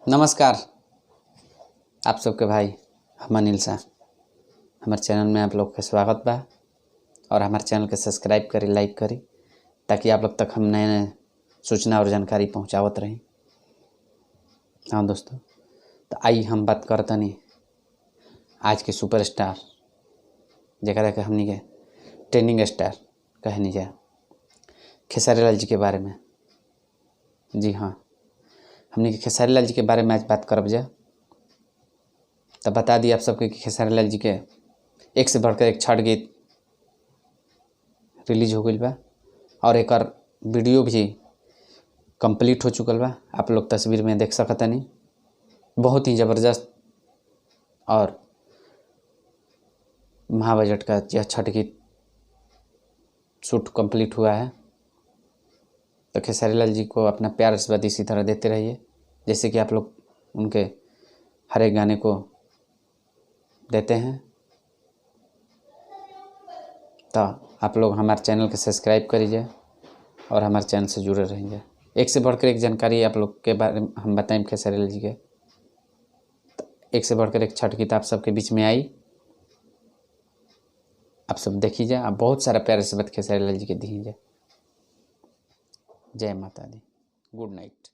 नमस्कार, आप सबके भाई हम अनिल शाह। हमारे चैनल में आप लोग के स्वागत बा और हमारे चैनल के सब्सक्राइब करी, लाइक करी, ताकि आप लोग तक हम नए नए सूचना और जानकारी पहुंचावत रही। हाँ दोस्तों, तो आई हम बात करतनी आज के सुपरस्टार, जकरा के हमनी के ट्रेंडिंग स्टार कहनी जा, खेसारी लाल जी के बारे में। जी हाँ, हमनी के खेसारी लाल जी के बारे में आज बात करब जा। तो बता दी आप सबके कि खेसारी लाल जी के एक से बढ़कर एक छठ गीत रिलीज हो गई बा और एक वीडियो भी कंप्लीट हो चुकल बा। आप लोग तस्वीर में देख सकतनी। बहुत ही ज़बरदस्त और महाबजट का यह छठ गीत शूट कंप्लीट हुआ है। तो खेसारी लाल जी को अपना प्यार आशीर्वाद इसी तरह देते रहिए, जैसे कि आप लोग उनके हर एक गाने को देते हैं। तो आप लोग हमारे चैनल के सब्सक्राइब करिए और हमारे चैनल से जुड़े रहेंगे। एक से बढ़कर एक जानकारी आप लोग के बारे में हम बताएं खेसारी लाल जी के। तो एक से बढ़कर एक छठ गीत आप सबके बीच में आई, आप सब देखी जाए। आप बहुत सारा प्यार आशीर्वाद खेसारी लाल जी के दी जाए। जय माता दी। Good night.